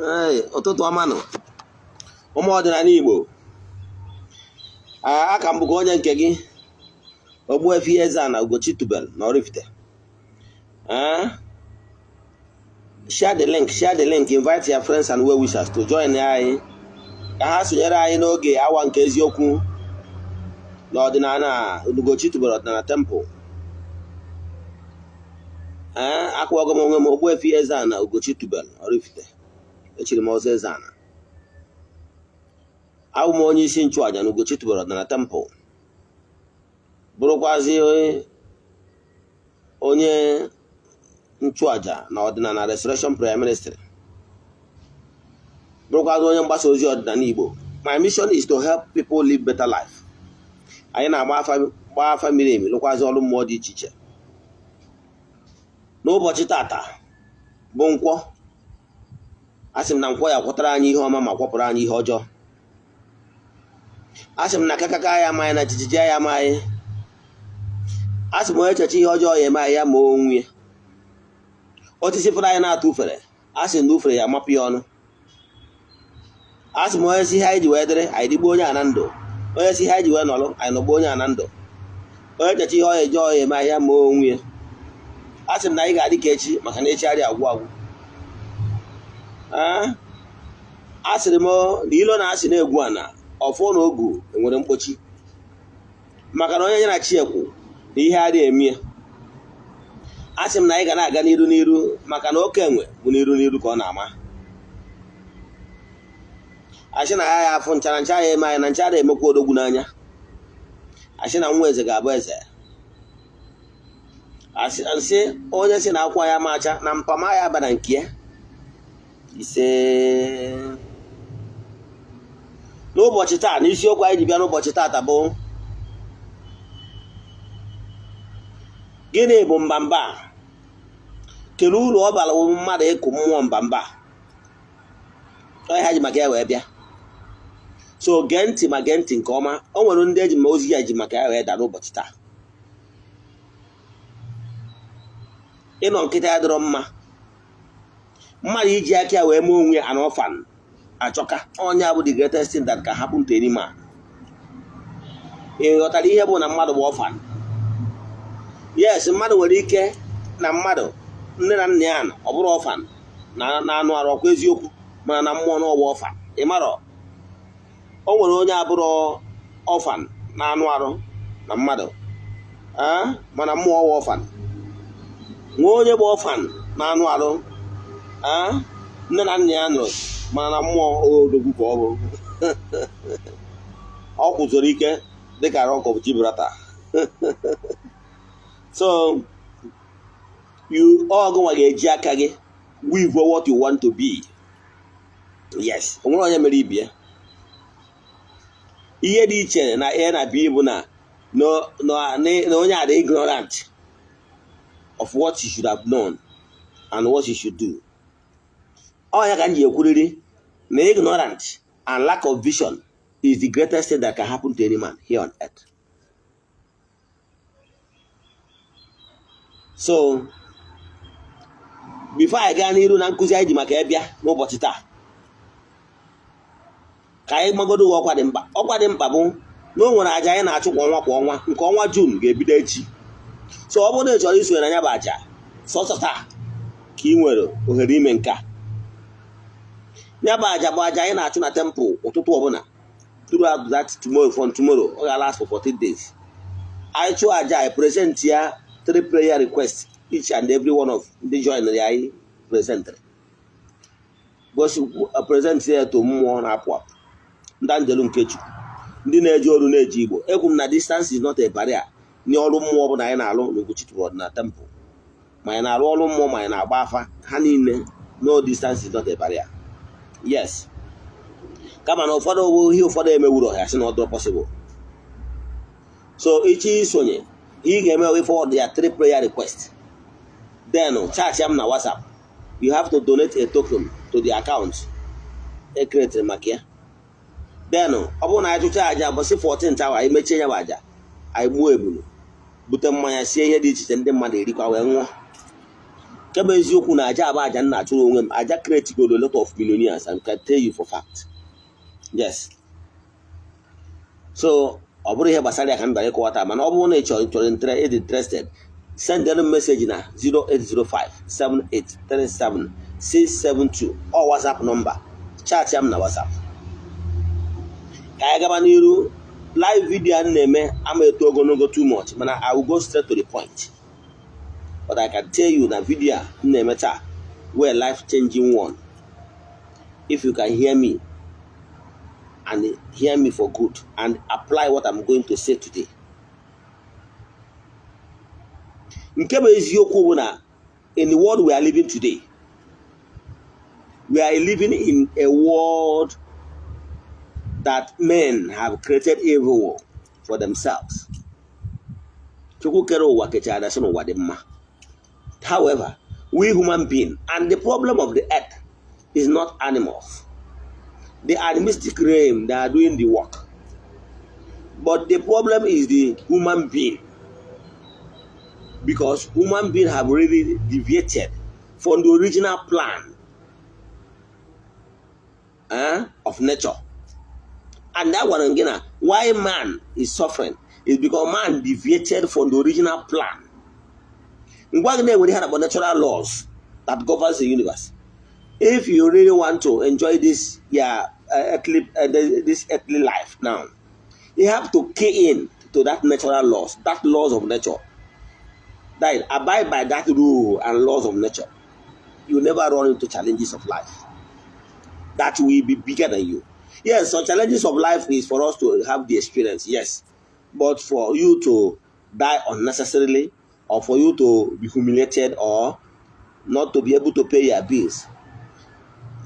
Ee, ụtụtụ ọma nụ, ụmụ ọdịnala Igbo. Aka m bụkwa onye nke gị, Ogbuefi Eze-Ana Ugochi tubelu na Oraifite. Share the link, share the link, invite your friends and well wishers to join anyị ka ha sonyere anyị n'oge awa nke eziokwu na ọdịnala Ugochi tubelu ọdịnala temple. Ee, akwụọgo m onwe m Ogbuefi Eze-Ana Ugochi tubelu Oraifite. Echiri m ọzọ Eze-Ana. Abụ m onye isi nchụaja na Ugochi tubelu ọdịnala temple, bụrụkwazi onye nchụaja na ọdịnala Restoration Prayer Ministry, bụrụkwazi onye mgbasa ozi ọdịnala Igbo. My mission is to help people live better life. Anyị na-agba afa, gbaa afa miri emi, lụkwazi ọrụ mmụọ dị iche iche. N'ụbọchị tata bụ Nkwọ. A sị m na Nkwọ ya kwọtara anyị ihe ọma ma kwọpụrụ anyị ihe ọjọọ. A sị m na kakaka ya amaghị na jijiji ya amaghị. A sị m onye echeche ihe ọjọọ ya eme anyị, ya ma onwe ya. Osisi fụrụ anyị na-atụ ufere, a sị na ufere ya amapụ ya ọnụ. A sị m onye si ihe anyị ji wee dịrị anyị dịgbuo onye a na ndụ, onye si ihe anyị ji wee nọrọ anyị nọgbuo onye a na ndụ, onye echeche ihe ọjọọ ya eme anyị, ya ma onwe ya. A sị m na anyị ga-adị ka echi, maka na echi adịghị agwụ agwụ. A sịrị m na ilo na asị na-egwu ana ọfọ na ogu enwere mkpochi, maka na onye ya na chi ekwu na ihe adịghị eme ya. A sị m na anyị ga na-aga n'iru n'iru, maka na oke enwe bụ n'iru n'iru ka ọ na-ama. Asị na ya ya afụ nchara ncha ya eme anyị na ncha ada emekwa odogwu n'anya. Asị na nwa eze ga-abụ eze. Asị nsị onye si na akwụkwọ ya macha na mpama ya bara nke ya. Ise. N'ụbọchị taa, n'isiokwu anyị ji bịa n'ụbọchị taata bụ: gịnị bụ mbamba? Kedu uru ọ bara mmadụ ịkụ mmụọ mbamba? Onye ha ji maka ya wee bịa. So gee ntị, ma gee ntị nke ọma. O nwere ndị eji ma ozi ya ji maka ya wee daa n'ụbọchị taa. Ịnọ nkịtị adịrọ mma. Mmadụ iji aka ya wee mee onwe ya an orphan achọka. Onye bụ the greatest thing that can happen to any man. Ị ghọtara ihe bụ na mmadụ bụ orphan? Yes, mmadụ nwere ike na mmadụ nne na nna ya nọ, ọ bụrụ orphan na anụ arụ, ọkwa eziokwu, mana na mmụọ n'ọwa orphan. Ị marọ o nwere onye abụrụ orphan na anụ arụ na mmadụ, mana mmụọ ọwa orphan. Nwee onye bụ orphan na anụ arụ, nne na nna ya nụrụ, mana na mmụọ odogwu ka ọ bụ. Ọ kwụzoro ike dịka Rock of Gibraltar. So you ọgụnwa ga-eji aka gị weave what you want to be. Yes, o nwere onye mere ibie. Ihe dị iche na A na B bụ na onye a dị ignorant of what you should have known and what you should do. Ọ ya ka m ji ekwuriri na ignorant and lack of vision is the greatest thing that can happen to any man here on earth. So before anyị gaa n'iru na nkụzi anyị ji maka ịbịa n'ụbọchị taa, ka anyị magodo uwe ọkwa dị mkpa. Ọkwa dị mkpa bụ na o nwere aja anyị na-achụ kwa ọnwa kwa ọnwa. Nke ọnwa June ga-ebido echi. So ọ bụrụ na ị chọrọ isonye na ya bụ aja, sọsọ taa ka ị nwere ohere ime nke a. Ya bụ aja bụ aja anyị na-achụ na temple ụtụtụ ọbụla throughout that tomorrow, from tomorrow ọ ga-last for 14 days. Anyị chụọ aja, anyị present ya three prayer requests each and every one of ndị join ya. Anyị present gosi, present ya to mmụọ na-apụ apụ, ndị anjelu nke Chukwu, ndị na-eji ọrụ na-eji Igbo. Ekwu m na distance is not a barrier nye ọrụ mmụọ ọbụla anyị na-alụ n'Ugochi tubelu ọdịnala temple. Ma anyị na-arụ ọrụ mmụọ, ma anyị na-agba afa, ha niile, no distance is not a barrier. Yes, kama na ụfọdụ ihe ụfọdụ emewuru ọha sị na ọ dịrọ possible. So ịchọ isonye, ị ga-eme forward ya three prayer request, then chat m na WhatsApp. You have to donate a token to the account e created maka ya. Then ọ bụrụ na anyị chụcha aja bọsị 14th hour, anyị mechie ya bụ aja, anyị gbuo ebulu, bute mmanya, sie ihe dị iche iche, ndị mmadụ erikwa wee ṅụọ. Nke bụ eziokwu na aja abụ aja m na-achụrụ onwe m, aja create goro a lot of millionaires, I can tell you for fact. Yes, so ọ bụrụ ihe gbasara ya ka m bịara ịkọwa taa, mana ọ bụrụ na ị chọrọ ịdị interested, send them message na 0805 7837 672 ọ WhatsApp number. Chat ya m na WhatsApp. Ka anyị gaba n'iru. Live video a m na-eme ama eto ogologo too much, mana I will go straight to the point. But I can tell you na video a m na-eme taa wee life changing one if you can hear me and hear me for good and apply what I'm going to say today. Nke bụ eziokwu bụ na in the world we are living today, we are living in a world that men have created evil for themselves. Chukwu kere ụwa kechara sị n'ụwa dị mma. However, we human being, and the problem of the earth is not animals. The animistic realm, they are doing the work, but the problem is the human being, because human being have already deviated from the original plan of nature. And that one again, why man is suffering is because man deviated from the original plan. Ngwa gị na-enwere ihe na natural laws that governs the universe. If you really want to enjoy this, yeah, this earthly life now, you have to key in to that natural laws, that laws of nature, that is, abide by that rule and laws of nature. You never run into challenges of life that will be bigger than you. Yes, some challenges of life is for us to have the experience, yes, but for you to die unnecessarily or for you to be humiliated or not to be able to pay your bills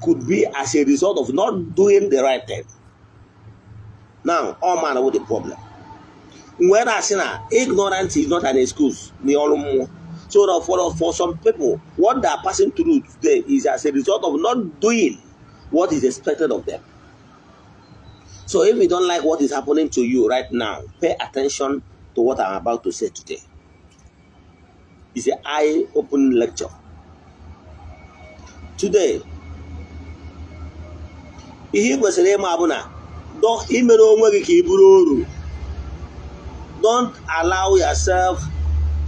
could be as a result of not doing the right thing. Now, all man with the problem. When I say na ignorance is not an excuse n'ọrụ mmụọ. So that for some people, what they are passing through today is as a result of not doing what is expected of them. So if you don't like what is happening to you right now, pay attention to what I'm about to say today. It's an eye-opening lecture. Today, ihe ị kwesịrị ịma bụ na imere onwe gị ka ị bụrụ oru. Don't allow yourself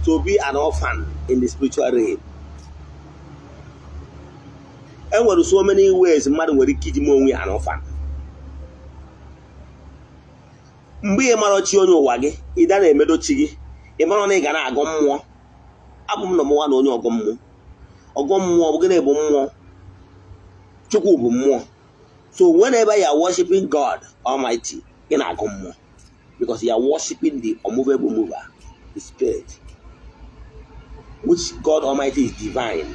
to be an orphan in the spiritual realm. E nwere so many ways mmadụ nwere ike iji mee onwe ya an orphan. Mgbe ị mara chi onye ụwa gị, ịda na-emedo chi gị, ị mara na ị ga na-agọ mmụọ. Abụ m na mụnwa na onye ọgọ mmụọ. Ọgọ mmụọ bụ gịnị? Bụ mmụọ. Chukwu bụ mmụọ. So whenever you are worshiping God Almighty, ị na-agọ mmụọ, because you are worshiping the unmovable mover, the spirit, which God Almighty is divine.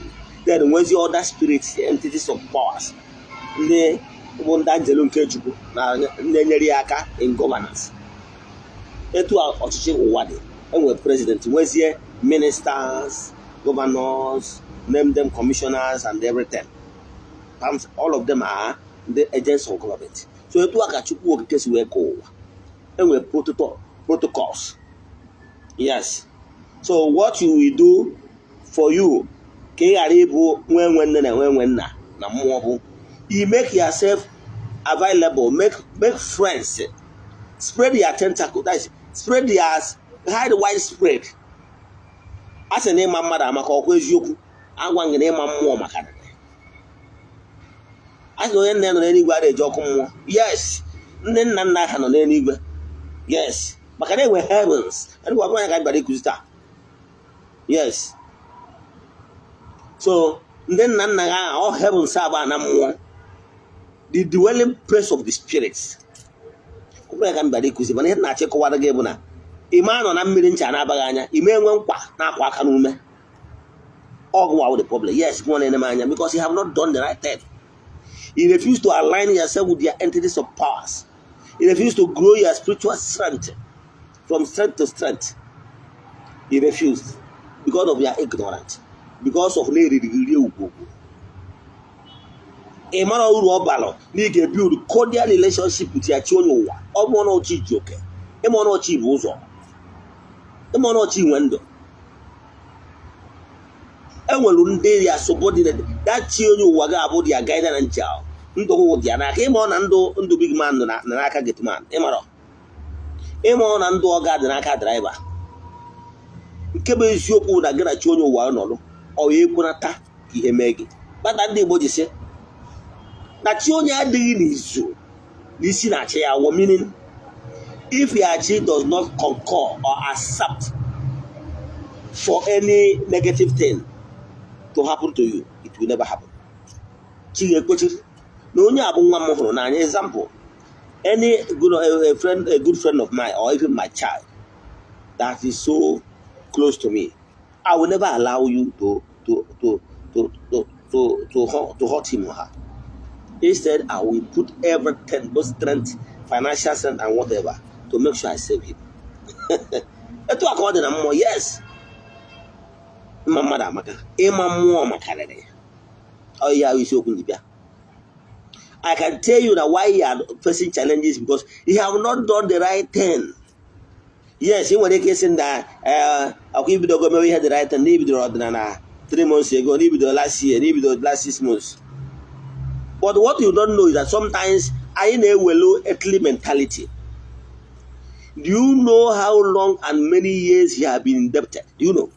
Then nwezi other spirits, entities of powers, ndị bụ ndị anjelu nke Chukwu na na-enyere ya aka in governance. Etu a ọchịchị ụwa dị, enwere president, nwezie ministers, governors, name them, commissioners and everything. All of them are the agents of government. So etu a ka Chukwu Okike si wee kee ụwa, enwere protocols. Yes, so what you will do for you ka ị ghara ịbụ nwe nwe nne na nwe nwe nna na mmụọ bụ you make yourself available, make friends, spread your tentacle, that is, spread your hide widespread. A sị na ịma mmadụ amaka ọkwa eziokwu agwa gị na ịma mmụọ maka a sị na onye nna ya nọ n'eluigwe a na-eji ọkụ mmụọ. Yes, ndị nna nna ha nọ n'eluigwe. Yes, maka na enwe heavens. Adịkwa anya ka anyị bịara ịkụzi taa. Yes, so ndị nna nna ha, all heavens agba na mmụọ, the dwelling place of the spirits. Ọ bụrụ ya ka m bịara ịkụzi, mana ihe na-achọ ịkọwara gị bụ na ime anọ na mmiri ncha na-abaghị anya, ime enwe nkwa na-akwa aka n'ume ọgụ wa the problem. Yes, gị na-ene m anya, because you have not done the right thing. You refuse to align yourself with their entities of powers. You refuse to grow your spiritual strength from strength to strength. You refused because of your ignorance, because of na-eriri rie ugwugwu. Ị mara uru ọ bara na ị ga-ebuild cordial relationship with ya chi onye ụwa. Ọ bụ na ọchị ji oke ịma na ọchị bụ ụzọ, ịma na ọchị nwe ndụ. Enwere ndị ya subordinate, that chi onye ụwa ga-abụ their guardian angel. Ndụ dị ya n'aka. Ịma ọ na ndụ, ndụ big man nọ n'aka gate man. Ịmara ịma ọ na ndụ ọga dị n'aka driver. Nke bụ eziokwu na gị na chi onye ụwa nọrọ, ọ ya ekwenata ka ihe mee gị. Kpata ndị Igbo ji sị na chi onye adịghị n'izu n'isi na-achị ya awọ, meaning if your chi does not concur or accept for any negative thing to happen to you, it will never happen. Chi ga-ekpochiri na onye a bụ nwa m hụrụ n'anya. Example, any good a friend, a good friend of mine or even my child that is so close to me, I will never allow you to hurt him or her. Instead, I will put everything, both strength, financial strength and whatever, to make sure I save him. Etu a ka ọ dị na mmụọ. Yes, mma mmadụ amaka, ịma mmụọ makarịrị. Ọ ya isiokwu ndị bịa. I can tell you that why you are facing challenges, because you have not done the right thing. Yes, ị nwere ike ịsị na ọkwa ibidogo mewe ihe the right thing, na ibidoro ọdịnala 3 months ago, na ibidoro last year, na ibidoro last 6 months. But what you don't know is that sometimes anyị na-ewelu earthly mentality. Do you know how long and many years you have been indebted? Do you know?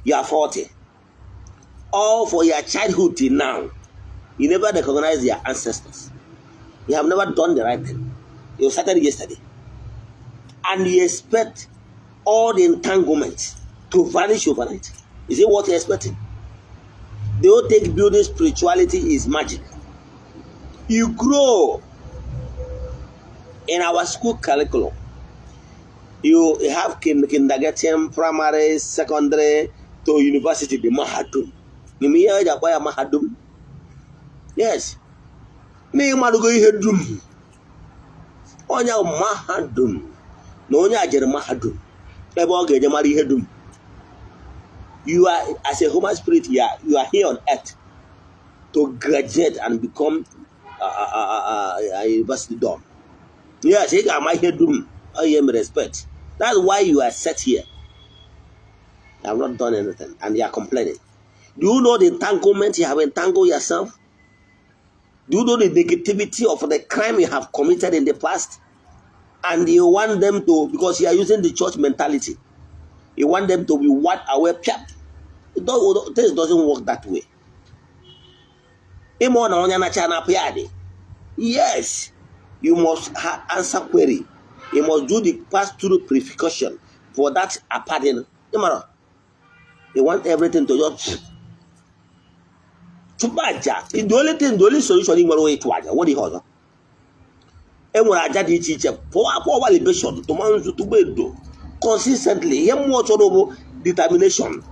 You are 40. All for your childhood till now, you never recognize your ancestors. You have never done the right thing. You started yesterday. And you expect all the entanglement to vanish overnight. Is it what you're expecting? They all take building spirituality is magic. You grow in our school curriculum. You have kindergarten, primary, secondary to university, the mahadum. N'ime ihe eji akpọ ya mahadum. Yes. Na ịmarụgo ihe dum. Onye ahụ mahadum na onye a jere mahadum ebe ọ ga-eje mara ihe dum. You are, as a human spirit, you are here on earth to graduate and become a university don. Yes, ị ga-ama ihe dum. Ọ ihe mere respect. That's why you are set here. You have not done anything and you are complaining. Do you know the entanglement you have entangled yourself? Do you know the negativity of the crime you have committed in the past? And you want them to, because you are using the church mentality, you want them to be wiped away. Piap. This doesn't work that way. Ịma ọ na onye anacha na ya dị. Yes, you must answer query. You must do the pass through purification for that pardon. Ịmara, you want everything to just chụpụ aja. The only thing, the only solution ị nwere onye ịchụ aja, nwere ihe ọzọ. E nwere aja dị iche iche, pụọ akpọ libation, tụma nzu, tụgba edo consistently. Ihe mmụọ chọrọ bụ determination.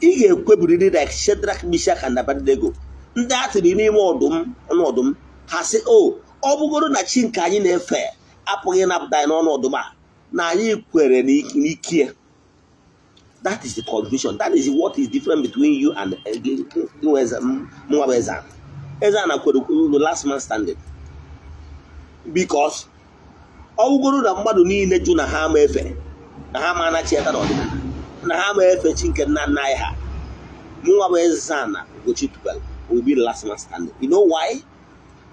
Ị ga-ekwebiriri like Shadrach, Meshach and Abednego, ndị a tịrị n'ime ọdụm, ọnụ ọdụm. Ha sị, o ọ bụgoro na chi nke anyị na-efe apụghị ịnapụta anyị n'ọnụ ọdụm a, na anyị kwere n'ike ya. That is the confusion. That is what is different between you and mụnwa bụ eze. Eze na kwere the last man standing, because ọ bụgoro na mmadụ niile jụ na ha ama efe, na ha ma anachi eta n'ọdịnala, na ha ma efe chi nke nna nna anyị ha, mụnwa bụ Eze-Ana Ugochi Tubelu will be the last man standing. You know why?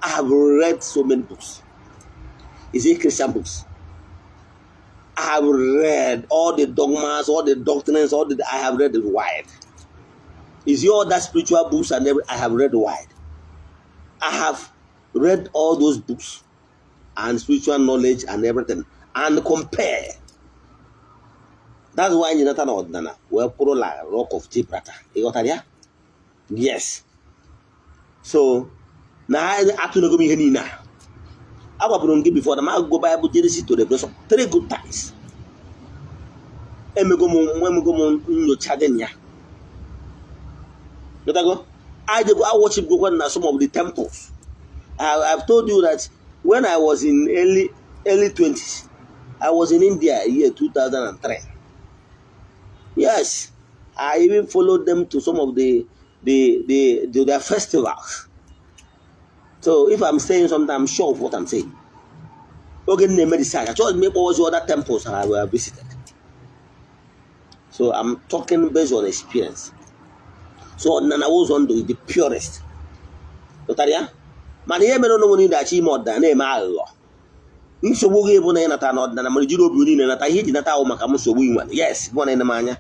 I have read so many books. Is it Christian books? I have read all the dogmas, all the doctrines, all the I have read it wide. Is it all that spiritual books and everything? I have read wide. I have read all those books and spiritual knowledge and everything and compare. That's why anyị nata na ọdịnala wee kwụrụ la Rock of Gibraltar. Ị ghọtara ya? Yes. So na atụnego m ihe niile a agwabụrụ m gị before na m agụgo Bible Genesis to Revelation three good times. Emego m nyocha dị na ya. Ghọtago? I go I worship go na some of the temples. I've told you that when I was in early 20s, I was in India year 2003. Yes, I even followed them to some of the their festivals. So if I'm saying something, I'm sure of what I'm saying. Oge m na-eme research, achọghị m ịkpọwazi other temples I have visited. So I'm talking based on experience. So ọdịnala ụzọ ndụ is the purest. Ghọtara ya? Mana ihe mere ụnụ nwere ịdachi ime ọdịnala na-eme aghụghọ, nsogbu gị bụ na ịnata na ọdịnala, mana jiri obi niile nata ihe iji nata ahụ maka nsogbu ị nwere. Yes, gụ na m anya,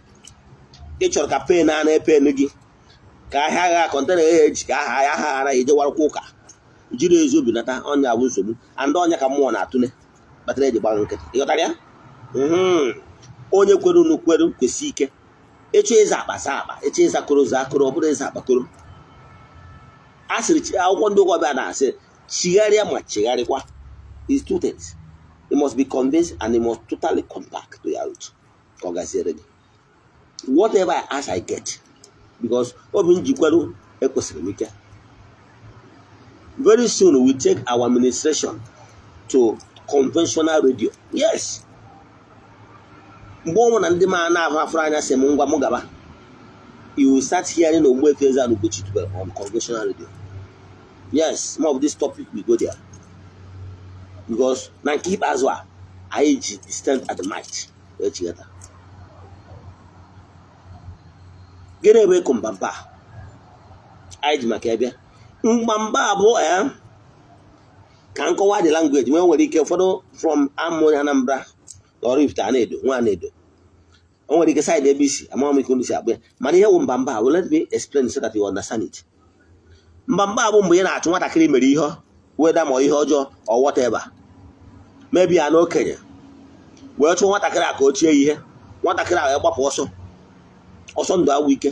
ị chọrọ ka pen a na-epen gị, ka ahịa agha container ya eji ka aha ya aha ghara ejewarakwa ụka. Jiri ezi obi nata, ọnya bụ nsogbu and ọnya ka mmụọ na-atụle kpatara eji gbara nkịtị. Ịghọtara ya? Onye kwere unu kwere kwesị ike. Ịchọ ịza akpa, za akpa. Ịchọ ịza koro, za akoro. Ọ bụrụ ịza akpakoro a sịrị, akwụkwọ ndị ụka ọbịa na-asị chigharịa ma chigharịkwa is two things. You must be convinced and you must totally come back to your root ka ọ gaziere gị. Whatever I ask, I get, because obi njikwaru ekwesịrị m ike. Very soon we take our administration to conventional radio. Yes, mgbe ọnwụ na ndị ma na-ahụ afụrụ anya sị m ngwa m gaba, you will start hearing Ogbuefi Eze-Ana Ugochi tubelu on conventional radio. Yes, more of this topic, we go there, because na nke ikpeazụ a anyị ji the strength and the might wee chighata. Gịnị bụ ịkụ mbamba anyị ji maka ebe mgbamba bụ ka nkọwa the language nwee nwere ike ụfọdụ from Amụ Anambra na Oraifite, Anaedo nwa Anaedo, o nwere ike side ebe isi amaghị m ike unu si akpụ ya. Mana ihe wụ mbamba, well, let me explain so that you understand it. Mbamba bụ mgbe ị na-achụ nwatakịrị mere ihe, weda ma ihe ọjọọ or whatever, maybe ya na okenye wee chụọ nwatakịrị a ka o chie ihe, nwatakịrị a wee gbapụ ọsọ, ọsọ ndụ agwụ ike,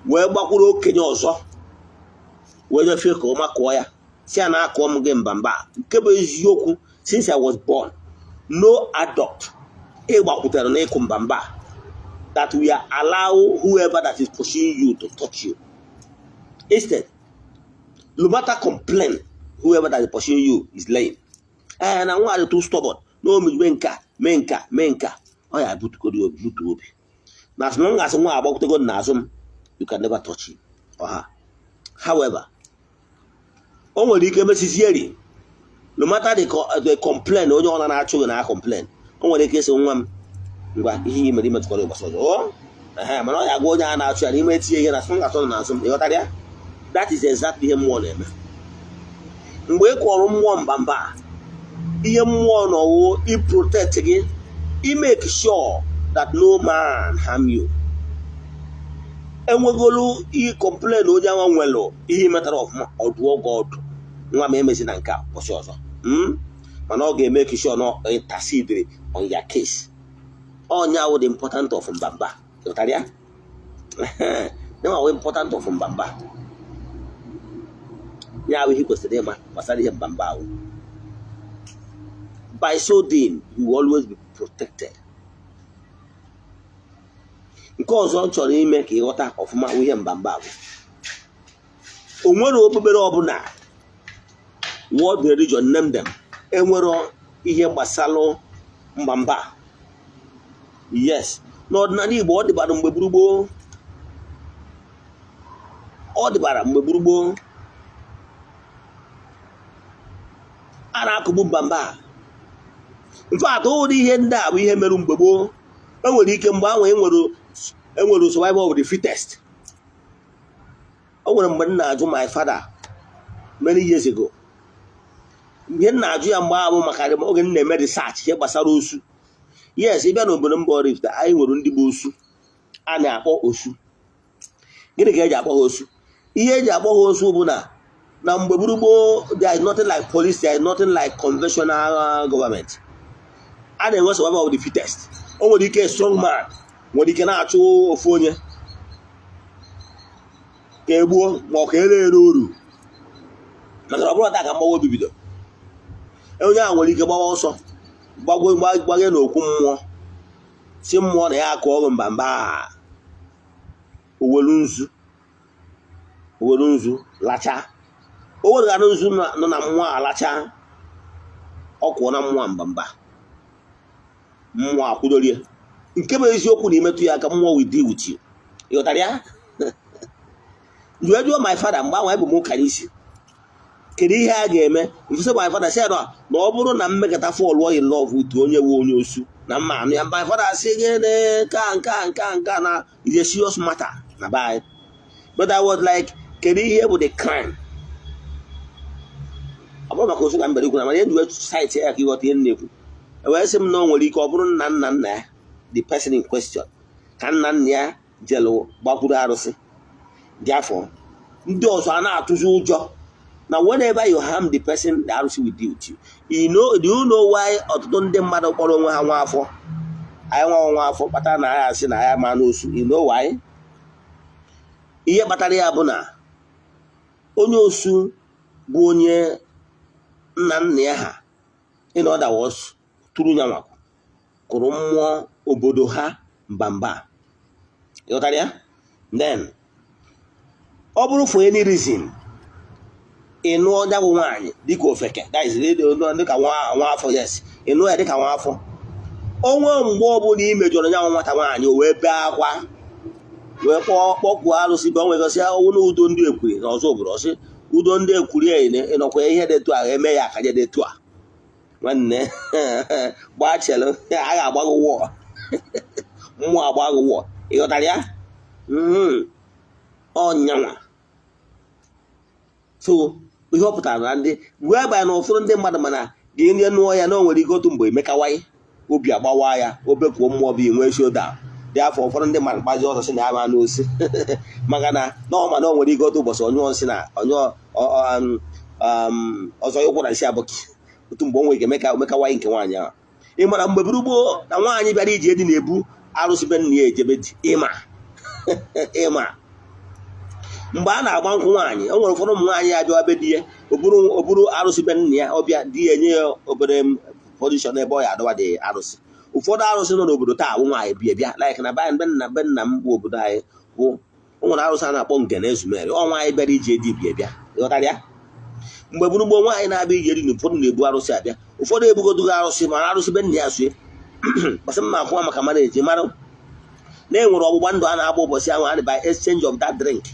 wee gbakwuru okenye ọzọ, wee nyefee ka ọ makụọ ya, si ya na akụọ m gị mbamba. Nke bụ eziokwu, since I was born, no adult ịgbakwutere na ịkụ mbamba that we are allow whoever that is pursuing you to touch you. Instead, no matter complain whoever that is pursuing you is laying, ee, na nwa dị too stubborn na omejube nka mee nka mee nka, ọ ya butukoro obi, butu obi na as long as nwa agbakwutego n'azụ m, you can never touch him or her. However, o nwere ike mesisieri, no matter the complain onye ọ na-achụ gị na complain, o nwere ike ịsị, "Nwa m, ngwa, ihe i mere imetụkwara ụbọchị ọzọ o." Ehe, mana ọ ya agwa onye a na-achụ ya n'ime etinye ihe na as long as ọ nọ n'azụ m. Ịghọtara ya? That is exactly ihe mmụọ na-eme mgbe ị kọrọ mmụọ mbamba. Ihe mmụọ nọwo i protect gị, i make sure that no man harm you. Enwegolu ihe complain onye anwa nwere ihe metara ọfụma, ọdụọ gị ọdụ, "Nwa m, emezi na nke a ụbọchị ọzọ." Mana ọ ga-eme sure na intercede on your case. Ọnya wụ the important of mbamba. Ghọtara ya? Nwa wụ important of mbamba ya bụ ihe kwesịrị ịma gbasara ihe mbamba ahụ. By so doing, you will always be protected. Nke ọzọ m chọrọ ime ka ịghọta ọfụma ihe mbamba bụ, o nwere okpukpere ọbụla, world religion, name them, enwero ihe gbasalụ mbamba. Yes, n'ọdịnala Igbo ọ dịbara mgbe gburugburu, ọ dịbara mgbe gburugburu a na-akụgbu mbamba. In fact, ụdị ihe ndị a bụ ihe mere mgbe gboo. Enwere ike mgbe ahụ enwere survival of the fittest. O nwere mgbe m na-ajụ my father many years ago, ihe m na-ajụ ya mgbe ahụ maka oge m na-eme research ihe gbasara osu. Yes, ịbịa n'obodo mba Oraifite, anyị nwere ndị bụ osu a na-akpọ osu. Gịnị ka eji akpọ ha osu? Ihe eji akpọ ha osu bụ na mgbe gburugburu, there is nothing like police, there is nothing like conventional government. A na-enwe survival of the fittest. O nwere ike strong man nwere ike na-achụ ofu onye ka egbuo ma ọ ka ere ere oru, maka na ọ bụrụ taa ka mgbawa obi bido. Onye ahụ nwere ike gbawa ọsọ, gbago, gbage n'okwu mmụọ, si mmụọ na ya akụ ọrụ mbamba, owelu nzu, owelu nzu lacha, o weregara nzu nọ na mmụọ alacha, ọ kwụọ na mmụọ mbamba, mmụọ akwụdorie. Nke bụ eziokwu na imetụ ya aka, mmụọ will deal with you. Ịghọtara ya? Jụọ, jụọ my father mgbe ahụ bụ m ụka n'isi, kedu ihe a ga-eme? Mfụsị my father sị ya na ọ bụrụ na mmekọta fall in love with onye wu onye osu. Na mma anụ ya mba ụfọdụ asị gịnị ka nke a nke a nke a na is a serious matter na be anyị. But I was like, kedu ihe bụ the crime? Ọ bụrụ maka osu ka mbere ikwu na mana ihe wee cite ya ka ịghọta ihe m na-ekwu. E wee sị m na o nwere ike ọ bụrụ nna nna nna ya, the person in question, ka nna nna ya jelụ gbakwuru arụsị dị afọ ndị ọzọ a na-atụzi ụjọ na whenever you harm the person, the arụsị will deal with you. You know, do you know why ọtụtụ ndị mmadụ kpọrọ onwe ha nwa afọ, anyị nwa nwa afọ kpatara na anyị asị na anyị ma n'osu? You know why? Ihe kpatara ya bụ na onye osu bụ onye nna nna ya ha, in other words, tụrụ ya nwakwu kụrụ mmụọ obodo ha mbamba. Ịghọtara ya? Then ọ bụrụ for any reason ị nụọ ya bụ nwaanyị dịka ofeke, that is, dịka nwa nwa afọ, yes, ị nụọ ya dịka nwa afọ, onwe mgbe ọbụla ị mejọrọ ya nwata nwaanyị, o wee bee akwa, wee kpọọ kpọkwuo arụsị bụ onwegasị ọnwụ na udo ndị ekwuri na ọzọ obodo ọsị udo ndị ekwuri ịnọkwa ihe dị etu a eme ya akaje dị etu a. Nwanne, gbaa chelu, a ga-agba gị wụọ, mmụọ agba gị wụọ. Ịghọtara ya? Ọnyanwa. So ihe ọ pụtara na ndị wee banye na ụfọdụ ndị mmadụ, mana gị ndị nụọ ya na o nwere ike otu mgbe emekawaị obi agbawa ya, obekuo mmụọ bụ inwe shoda dị afọ. Ụfọdụ ndị mmadụ gbazi ọsọ si na ya ma n'osi maka na ọ ma na o nwere ike otu ụbọchị onye nsị na onye ọzọ ya ụkwụ na nsị abụkị otu mgbe o nwere ike emekawaị nke nwaanyị ahụ. Ị mara mgbe buru gboo na nwaanyị bịara iji edi na-ebu arụsị be nna ya ejebe di. Ịma ịma mgbe a na-agba nkwụ nwaanyị, o nwere ụfọdụ ụmụ nwaanyị ya abịawa be di ya, o buru arụsị be nna ya ọbịa, di ya enye ya obere position ebe ọ ya adọwa dị arụsị. Ụfọdụ arụsị nọ n'obodo taa bụ nwaanyị bịa bịa like na be nna be nna m bụ obodo anyị bụ o nwere arụsị a na-akpọ Ngene Ezumeri. Ọ nwaanyị bịara ije di bịa bịa. Ịghọtara ya? Mgbe gburugburu nwaanyị na-abịa ije di na ụfọdụ na-ebu arụsị abịa, ụfọdụ ebugodogo arụsị, mana arụsị be nna ya sue gbasị mma akwụwa maka mara eji mara na e nwere ọgbụgba ndụ a na-agba ụbọchị ahụ a by exchange of that drink.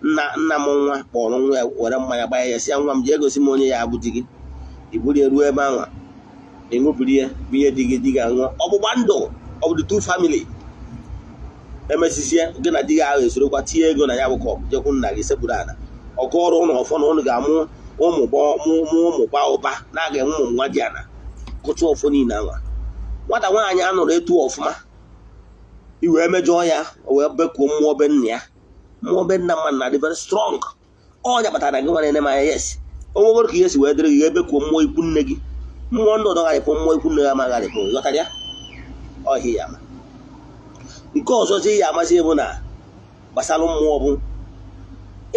Nna nna m nwa kpọrọ nwa ya were mmanya gbanye ya, si ya, "Nwa m, jee gosi m onye ya abụ di gị." Iburu ya ruo ebe ahụ, ịṅụbiri ya bụ ihe di gị, di gị aṅụọ. Ọgbụgba ndụ of the two family emesisie, gị na di gị ahụ esorokwa tinye ego na ya bụ cup, jekwu nna gị sekpuru ala ọkụ ọrụ ụlọ ọfọ na ụnụ ga-amụ ụmụ mụ ụmụ gbaa ụba na aga enwe ụmụ nwa dị ana kụcha ọfọ niile anwa. Nwata nwaanyị a nụrụ etu ọfụma, i wee mejọọ ya, o wee bekuo mmụọ be nna ya. Mmụọ be nna mmadụ na-adị very strong. Ọ ya kpatara na gị nwa na-ene m anya, yes, o nwegoro ka ihe si wee dịrị gị, ebekuo mmụọ ikwu nne gị, mmụọ ndị ọzọ gharịpụ, mmụọ ikwu nne ya ma gharịpụ. Ghọtara ya? Ọhịa ya ma nke ọzọ zi ya amasị bụ na gbasara mmụọ bụ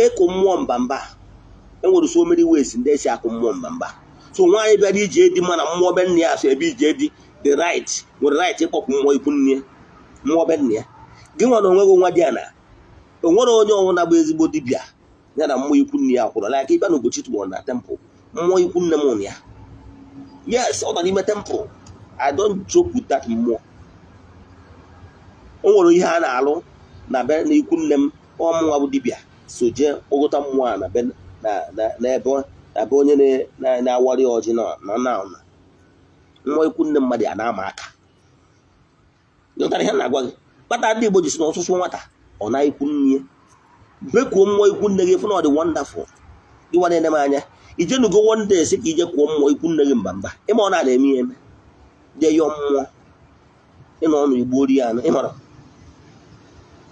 ịkụ mmụọ mbamba. Enwere so many ways ndị esi akụ mmụọ mbamba. So nwaanyị bịara ije di mma na mmụọ be nna ya so ebe ije di the right nwere right ịkpọpụ mmụọ ikwu nne ya, mmụọ be nna ya. Gị nwa na onwe gị nwa dị ana o nwere onye ọbụla bụ ezigbo dibịa ya na mmụọ ikwu nne ya kwụrụ, like ịbịa na Ugochi tụgbọrọ na temple, mmụọ ikwu nne m ya, yes, ọ nọ n'ime temple. I don't joke with that mmụọ. O nwere ihe a na-alụ na be na ikwu nne m, ọmụnwa bụ dibịa so jee kpọgota mmụọ a na be na n'ebe na be onye na-awari ọjị na na na na mmụọ ikwu nne mmadụ a na-ama aka. Ghọtara ihe m na-agwa gị? Kpata ndị Igbo ji si na ọsụsụ nwata ọ na ikwu nne ya bekuo mmụọ ikwu nne gị, fụ na ọ dị wonderful. Ịwa na-ene m anya, ijenugo one day sị ka ije kwuo mmụọ ikwu nne gị mba mba, ịma ọ na-eme ihe eme, jee yọọ mmụọ ịnọ ọnụ igbo ori anụ ịmara.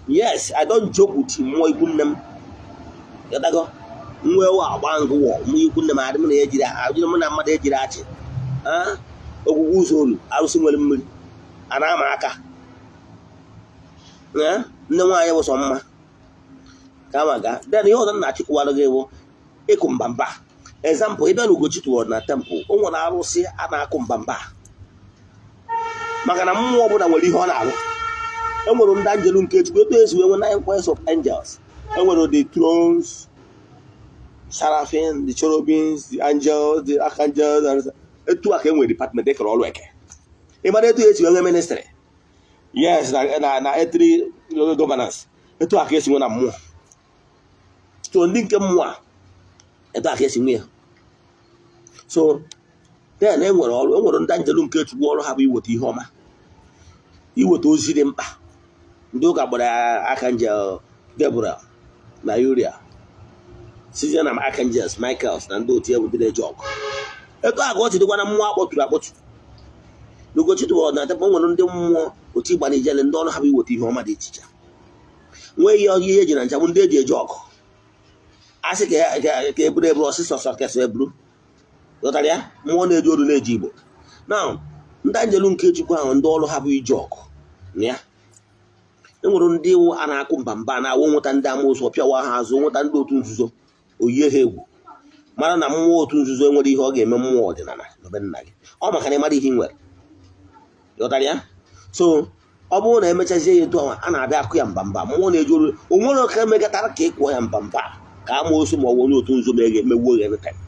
Yes, I don't joke with mmụọ ikwu nne m. Ghọtago? Nwa ewu agba ngụwọ mmụọ ikwu nne m adị m na ejiri ajụrụ m na mmadụ ejiri achị ogwugwu ụzọ olu arụsị nwere mmiri a na-ama aka. Nne nwaanyị bụ sọ mma ka ama gaa. Then ihe ọzọ m na-achịkwara gị bụ ịkụ mbamba. Example, ịbịa na Ugochi tụwara na temple, o nwere arụsị a na-akụ mbamba maka na mmụọ ọbụla nwere ihe ọ na-arụ. E nwere ndị anjelu nke Chukwu, etu esi wee nwee nine choirs of angels. E nwere the thrones, seraphim, the cherubims, the angels, the archangels. Etu a ka e nwere department ekere ọrụ eke. Ị mara etu esi wee nwee ministry, yes, na earthly governance, etu a ka esi nwee na mmụọ. So ndị nke mmụọ a, etu a ka esi nwee ya. So then e nwere ọrụ, e nwere ndị anjelu nke Chukwu, ọrụ ha bụ iweta ihe ọma. Iweta ozi dị mkpa. Ndị ụka gbara ya Archangel Gabriel na Uriel, sizie na Archangels Michaels na ndị otu ya bụ ndị na-eje ọgụ. Etu a ka ọ si dịkwa na mmụọ akpọtụrụ akpọtụ n'Ugochi tụbọrọ na temple. Nwere ndị mmụọ otu ịgba na ijele, ndị ọrụ ha bụ iweta ihe ọma dị iche iche, nwee ihe eji na nchagbu, ndị eji eje ọgụ. A sị ka eburu eburu ọsịsọ ọsọ kesị eburu, ghọtara ya? Mmụọ na-eji olu na-eji Igbo na ndị anjelu nke Chukwu ahụ, ndị ọrụ ha bụ ije ọgụ na ya. E nwere ndị iwu a na-akụ mba mba na-awụ nweta ndị amoosu, pịawa ha azụ, nweta ndị otu nzuzo, oyie ha egwu, mara na mmụọ otu nzuzo enwere ihe ọ ga-eme mmụọ ọdịnala n'obe nna gị. Ọ maka na ịmara ihe ị nwere, ghọtara ya? So ọ bụrụ na emechazie ya etu ahụ, a na-abịa akụ ya mba mba. Mmụọ na-eji olu o nwere oke emekọtara ka ị kụọ ya mba mba, ka amoosu ma ọ bụ onye otu nzuzo megbuo gị anytime.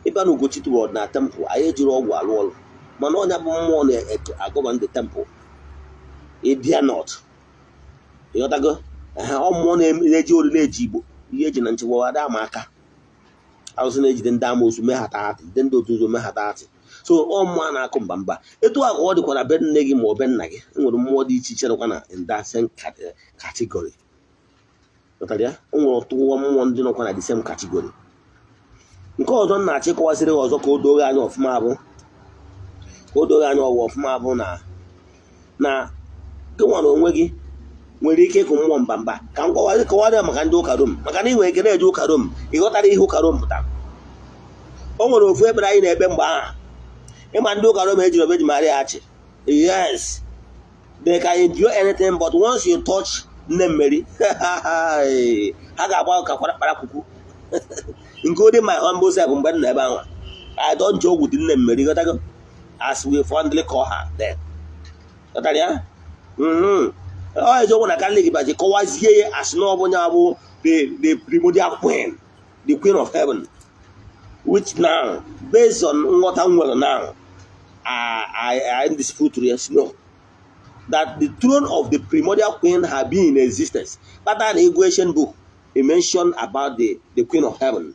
Ịbịa na Ugochi tụrụ na temple, anyị ejiri ọgwụ alụ ọrụ, mana ọnya bụ mmụọ na-agọva ndị temple. Ịbịa not, ịghọtago? Ehe, ọ mmụọ na-eji olu na-eji Igbo, ihe eji na nchekwa ada ama aka arụsị na-ejide ndị amoosu mee ha taatị, jide ndị otu nzuzo mee ha taatị. So ọ mmụọ a na-akụ mba mba. Etu a ka ọ dịkwa na be nne gị ma ọ be nna gị. E nwere mmụọ dị iche iche nọkwa na in that same category, ghọtara ya? O nwere ọtụtụ mmụọ ndị nọkwa na the same category. Nke ọzọ m na-achọ ịkọwasịrị gị ọzọ ka o doo gị anya ọfụma bụ, ka o doo gị anya ọwa ọfụma bụ na gị nwa na onwe gị nwere ike ịkụ mmụọ mba mba. Ka m kọwara ya maka ndị ụka Rom, maka na ị nwere ike na-eje ụka Rom, ị ghọtara ihe ụka Rom pụtara. O nwere ofu ekpere anyị na-ekpe mgbe ahụ. Ịma ndị ụka Rom ejiri Virgin Maria achị. Yes, they can endure anything, but once you touch nne Mmeri, ha ga-agba ka kparakwukwu, including my humble self. Mgbe m nọ ebe ahụ, I don't joke with nne Mmeri, ghọtago? As we fondly call her then, ghọtara ya? Ọ eziokwu na Catholic baji kọwazie ya as na ọ bụ ya bụ the primordial queen, the queen of heaven, which now, based on nghọta m nwere now, I dispute. Yes, no, that the throne of the primordial queen had been in existence. Kpata na ego ancient book, he mentioned about the queen of heaven.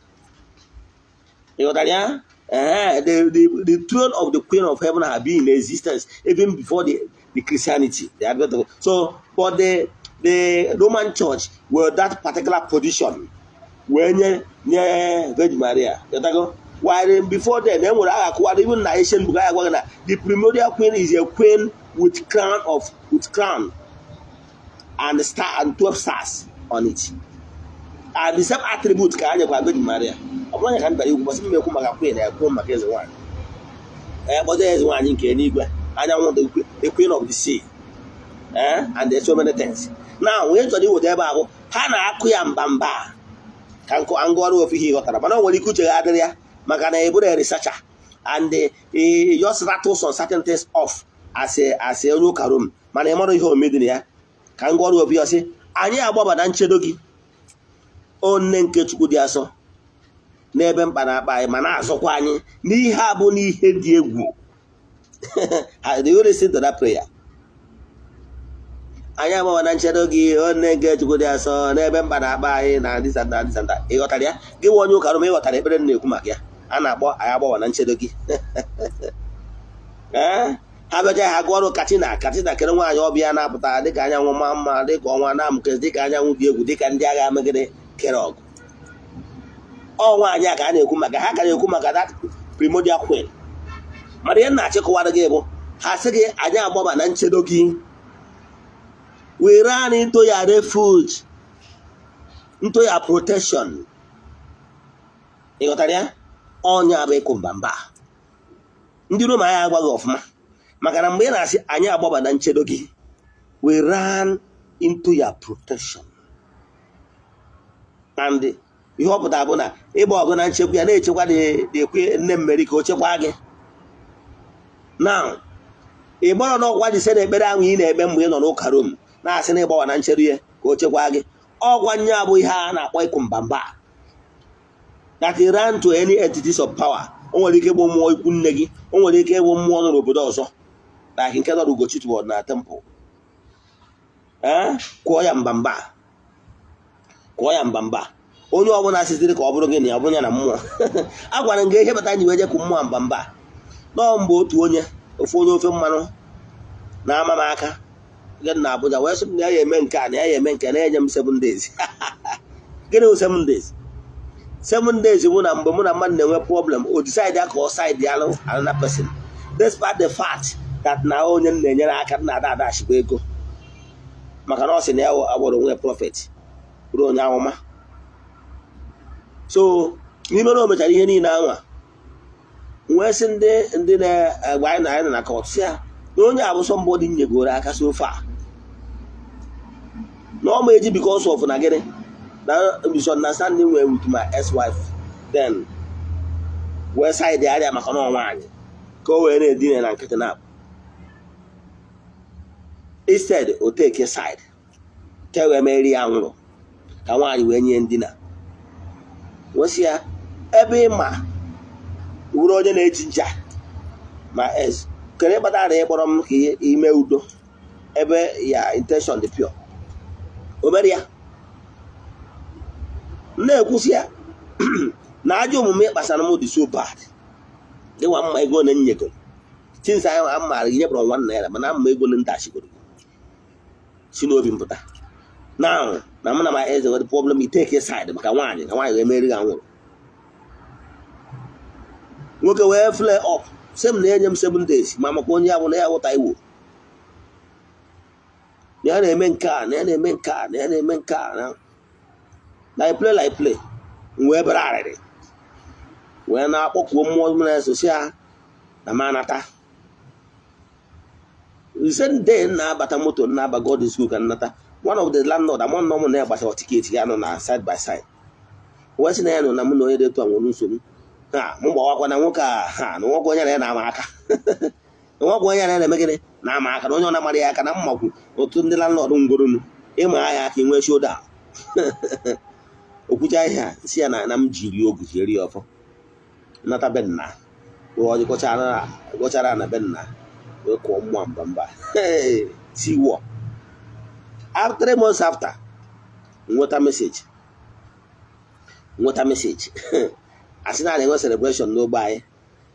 Ị ghọtara ya? The throne of the queen of heaven had been in existence even before the Christianity, the advent of. So, but the Roman Church were that particular position wee nye Virgin Maria. Ghọtago? While before then, e nwere agha akụwara even na ancient book, agha gwa gị na the primordial queen is a queen with crown and star and 12 stars on it, and the same attribute ka a nyekwa Virgin Maria. Ọ bụrụ ya ka m bịara ikwu gbasị m ekwu maka queen, ekwu maka eze nwaanyị, ee, kpọta eze nwaanyị nke eluigwe, anyanwụ, the queen of the sea, and there's so many things. Now, onye chọrọ iweta ebe ahụ, ha na-akụ ya mba mba ka nkụ ngụọrụ ofu ihe ị ghọtara, mana o nwere ike uche ga adịrị ya maka na ị bụrụ a researcher and he just rattle some certain things off as a onye ụka Rom, mana ị mara ihe omedi na ya. Ka ngụọrụ ofu ya, sị anyị agbaba na nchedo gị, o nne nke Chukwu dị asọ, n'ebe mkpa na-akpa anyị, ma na-azọkwa anyị n'ihe a bụ n'ihe dị egwu. Do you listen to that prayer? Anyị agbawa na nchedo gị, o nne nke Chukwu dị asọ, n'ebe mkpa na-akpa anyị na this and that, this and that. Ị ghọtara ya? Gị nwe onye ụka Rom, ị ghọtara ekpere m na-ekwu maka ya a na-akpọ anyị agbawa na nchedo gị? Ee, ha bịacha, ha gụọrụ katina katina kere nwaanyị ọbịa na-apụta dịka anyanwụ, maa mma dịka ọnwa, na-amụke dịka anyanwụ, dị egwu dịka ndị agha megide kere ọgụ. Ọ nwaanyị a ka a na-ekwu maka ha, ka na-ekwu maka that primordial queen. Mana ihe m na-achịkọwara gị bụ, ha sị gị anyị agbaba na nchedo gị, we ran into your refuge, into your protection. Ị ghọtara ya? Ọnya bụ ịkụ mba mba. Ndị Rom anyị agwaghị ọfụma, maka na mgbe ị na-asị anyị agbaba na nchedo gị, we ran into your protection, and ihe ọ pụtara bụ na ịgba ọgụ na nchekwa ya na-echekwa dị nne mmeri ka o chekwaa gị. Now, ị gbara n'ọkwa ji site n'ekpere ahụ ị na-ekpe mgbe ị nọ n'ụka Rom, na-asị na ịgbawa na nchedo ya ka o chekwaa gị. Ọgwa nye abụ ihe a na-akpọ ịkụ mbamba, that he ran to any entities of power. O nwere ike ịbụ mmụọ ikwu nne gị, o nwere ike ịbụ mmụọ nọ n'obodo ọzọ, like nke nọ n'Ugochi toward na temple. Ee, kụọ ya mbamba, kụọ ya mbamba. Onye ọbụla siziri ka ọ bụrụ gị na ya, ọ bụrụ ya na mmụọ a gwara m gị ihe bata ji wee jekwu mmụọ mbamba nọọ. Mgbe otu onye, ofu onye ofe mmanụ Na-ama m aka gị na Abuja wee sị m na ya eme nke a, na ya eme nke a, na-enye m 7 days. Gịnị bụ 7 days? 7 days bụ na mgbe mụ na mmadụ na-enwe problem, o decide ya ka ọ side ya another person, despite the fact that na onye m na-enyere aka na ada adashikwa ego, maka na ọ sị na ya agbọrọ onwe prophet, bụrụ onye amụma. So n'ime na o mechara ihe niile anwa, wee sị ndị na-agba anyị na anyị nọ na court, sị ya na onye abụ somebody nyegoro aka so far, na ọ ma eji because of na gịnị na misunderstanding nwere with my ex-wife, then wee side area maka na ọ nwaanyị ka o wee na-edina na nkịtị na instead o take side ka e wee meri ya nwụrụ ka nwaanyị wee nye ndina. Wesị ya ebe ị ma wuru onye na-eji nja ma ex kere kpatara na ịkpọrọ m ka ime udo ebe ya intention dị pure. O mere ya na-ekwusị ya na ajọ omume kpasara m dị so bad. Ịwa mma ego na nyego since anyị a maara ihe kpọrọ ₦1, mana mma ego na ntachigoro si n'obi m pụta now na mụ na my ex nwere problem, I take side maka nwaanyị ka nwaanyị wee meri ha nwụrụ. Nwoke wee flare up, sị m na enye m 7 days, ma maka onye ya bụ na ya ghọta iwu na ya na-eme nke a, na ya na-eme nke a, na ya na-eme nke a, na I play like play. M wee bere arịrị wee na-akpọkuo mmụọ m na-eso, si ya na m anata. The same day m na-abata moto, m na-aba God school ka nnata, one of the landlord among nọ m na ya gbasara ticket ya nọ na side by side, wee sị na ya nọ na mụ na onye dị etu a nwere nsogbu. Ha mụ gbawakwa na nwoke a, ha na nwoke onye na ya na-ama aka, na nwoke onye na ya na-eme gịnị na-ama aka, na onye ọ na-amara ya aka na mmakwu otu ndị landlord ngoronu ịma ya aka inwe shoda okwucha ihe a, si ya na m jiri ogu jiri ya ọfọ nata be nna, wee ọjị gọchara na be nna, wee kụọ mmụọ mba mba si wọ. 3 months after, nweta message asị na a na-enwe celebration n'ogbe anyị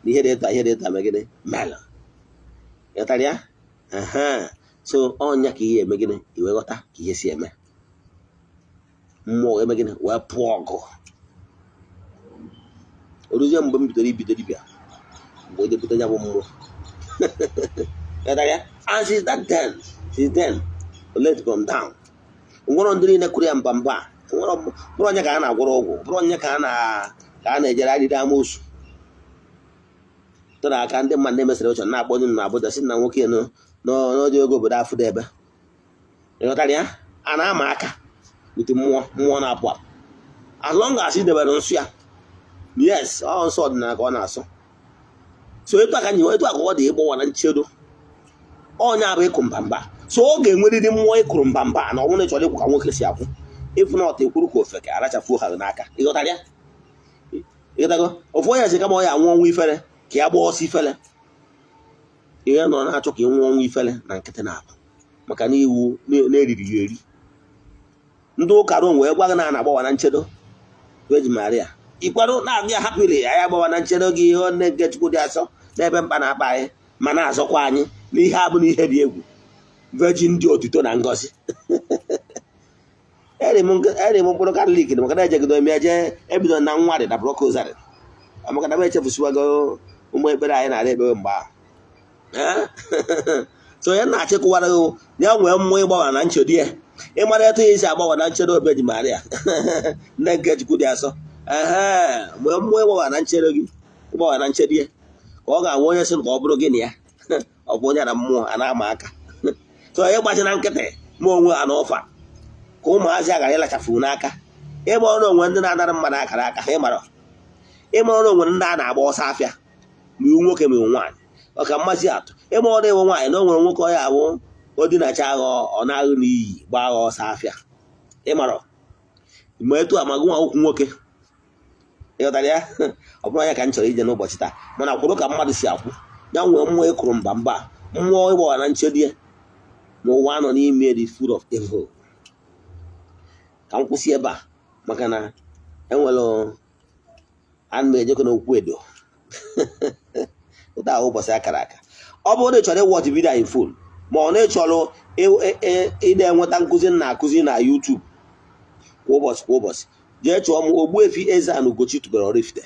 na ihe dị etu a, ihe dị etu a megịnị melụ ịghọtara ya. So ọnya ka ihe eme gịnị, iwe ghọta ka ihe si eme, mmụọ wee eme gịnị, wee pụọ ọgụ. O ruzie mgbe m bidoro ibido dibịa, mgbe o debute ya bụ mmụọ, ịghọtara ya. And since then let gone down. Nwere ndị niile kụrụ ya mba mba, nwere bụrụ onye ka a na-agwọrọ ọgwụ, bụrụ onye ka a na-ejere arịrị amoosu tụrụ aka. Ndị mmadụ na-eme celebration na-akpọ onye na Abuja, sị na nwoke nọ n'ọdị oge obodo afụdo ebe, ịghọtara ya. A na-ama aka ute mmụọ, mmụọ na-apụ apụ as long as ị debere nsọ ya. Yes, ọ nsọ ọdịnala ka ọ na-asọ. So etu aka nyi, etu aka ọ dị ịgbawa na nchedo onye abụ ịkụ mbamba. So ọ ga-enwerịrị mmụọ ịkụrụ mbamba na ọ bụrụ na ị chọrọ ịkwụ ka nwoke si akwụ. If not, ekwuru ka ofeke arachafuo ha n'aka, ịghọtara ya? Ịghọtago? Ofu onye si kama ọ ya anwụ ọnwụ ifere ka ya gbaa ọsọ ifele. Ihe nọ na-achọ ka ị nwụọ ọnwụ ifele na nkịtị na-abụ maka na iwu na-eriri ya eri. Ndị ụka Rom wee gwa gị na a na-agbawa na nchedo Virgin Maria, ịkwado na-agụ ya hapụli anyị agbawa na nchedo gị, ihe nne nke Chukwu dị asọ n'ebe mkpa na-akpa anyị ma na-azọkwa anyị n'ihe abụ na ihe dị egwu, Virgin dị otuto na ngọzi. Eri m mkpụrụ Katọlik maka na ejegido m ya jee ebido na nwa dị na brokozari, maka na m echefusiwago ụmụ ekpere anyị na-ara ekpere mgbe ahụ. So ya na-achịkọwara gị ya nwee mmụọ ịgbawa na nchedo ya, ịmara etu ya esi agbawa na nchedo Virgin Maria, nne nke Chukwu dị asọ. Ee, nwee mmụọ ịgbawa na nchedo gị, ịgbawa na nchedo ya, ka ọ ga-anwe onye sị ka ọ bụrụ gị na ya ọ bụ onye na mmụọ a na-ama aka. So ịgbachi na nkịtị ma onwe ha n'ọfa ka ụmụazị a ghara ịlachafu n'aka. Ịma ọrụ onwe ndị na-anara mmadụ akara aka ha, ịmara ịma ọrụ onwe ndị a na-agba ọsọ afịa, ma iwu nwoke ma iwu nwaanyị ọka mmasị atụ. Ịma ọrụ iwu nwaanyị na o nwere nwoke ọ ya abụ o dinacha agha, ọ na-aghụ n'iyi gbaa agha ọsọ afịa. Ịmara ma etu amaghị nwa okwu nwoke, ịghọtara ya? Ọ bụrụ ya ka m chọrọ ije n'ụbọchị taa, mana kwụrụ ka mmadụ si akwụ ya nwee mmụọ ịkụrụ mba mba, mmụọ ịgbawa na nchedo ya ma ụwa nọ n'ime the food of evil. Ka m kwụsị ebe a maka na enwere ana m ejekọ n'okwu edo ụta ahụ ụbọchị akara aka. Ọ bụrụ na ị chọrọ ịwatch video in full, Ma ọ na-ịchọrọ ị na-enweta nkụzi m na-akụzi na YouTube kwa ụbọchị kwa ụbọchị, jee chọọ m Ogbuefi Eze-Ana Ugochi tubelu Oraifite.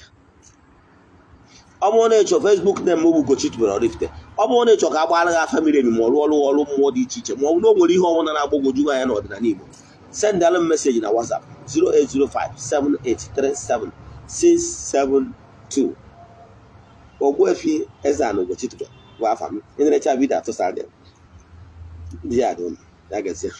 Ọ bụrụ na ịchọ, Facebook name m bụ Ugochi tubelu Oraifite. Ọ bụrụ na ịchọ ka a gbaara gị afa miri emi, ma ọ rụọ ọrụ ọrụ mmụọ dị iche iche, ma ọ bụ na o nwere ihe ọbụla na-agbagwoju anya n'ọdịnala Igbo, sendalụ m message na WhatsApp 08057837672. Ogbuefi Eze-Ana Ugochi tubelu bụ afa m. Ị na-erecha video atụsa dị ndị ya dị ụnụ ya gazie.